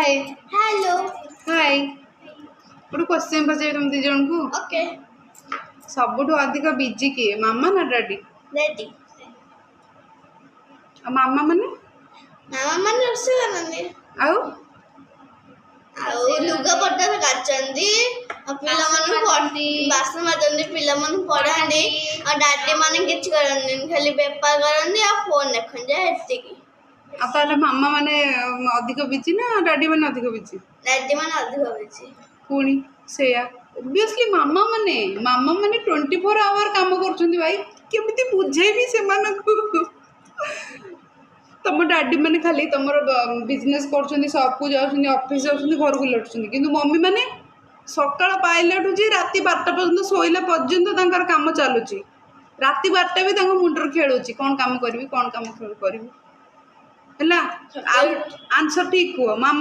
ହାଏ। Hello. ହାଏ। ଗୋଟେ question ପଚାରିବି ତମ ଦି ଜଣଙ୍କୁ। ଓକେ। ସବୁଠୁ ଅଧିକ ବିଜି କିଏ, ମାମା ନା ଡାଡି? ଡାଡି। ଆଉ ମାମା ମାନେ? ମାମା ମାନେ ରୋଷେଇ କରନ୍ତି। ଆଉ? ଆଉ ଲୁଗାପଟା କାଚନ୍ତି ଆଉ ପିଲାମାନଙ୍କୁ ବାସନ ମାଜନ୍ତି, ପିଲାମାନଙ୍କୁ ପଢାନ୍ତି। ଆଉ ଡାଡି ମାନେ କିଛି କରନ୍ତିନି, ଖାଲି ବେପାର କରନ୍ତି ଆଉ ଫୋନ ଦେଖନ୍ତି, ଏତିକି। ଆଉ ତାହେଲେ ମାମା ମାନେ ଅଧିକ ବିଜି ନା ଡାଡି ମାନେ ଅଧିକ ବିଜି? ଡାଡି ମାନେ ଅଧିକ ବିଜି। ପୁଣି ସେଇଆ, ଅବଭିୟସଲି ମାମା ମାନେ 24 ଆୱାର କାମ କରୁଛନ୍ତି ଭାଇ। କେମିତି ବୁଝେଇବି ସେମାନଙ୍କୁ? ତମ ଡାଡି ମାନେ ଖାଲି ତମର ବିଜନେସ୍ କରୁଛନ୍ତି, ସପ୍କୁ ଯାଉଛନ୍ତି, ଅଫିସ୍ ଯାଉଛନ୍ତି, ଘରକୁ ଲେଟୁଛନ୍ତି। କିନ୍ତୁ ମମି ମାନେ ସକାଳ ପାଇଲାଠୁ ଯେ ରାତି 12ଟା ପର୍ଯ୍ୟନ୍ତ, ଶୋଇଲା ପର୍ଯ୍ୟନ୍ତ ତାଙ୍କର କାମ ଚାଲୁଛି। ରାତି 12ଟା ବି ତାଙ୍କ ମୁଣ୍ଡରେ ଖେଳୁଛି, କ'ଣ କାମ କରିବି, କ'ଣ କାମ କରିବି। ହେଲା, ଆଉ ଆନ୍ସର୍ ଠିକ୍ କୁହ ମାମା।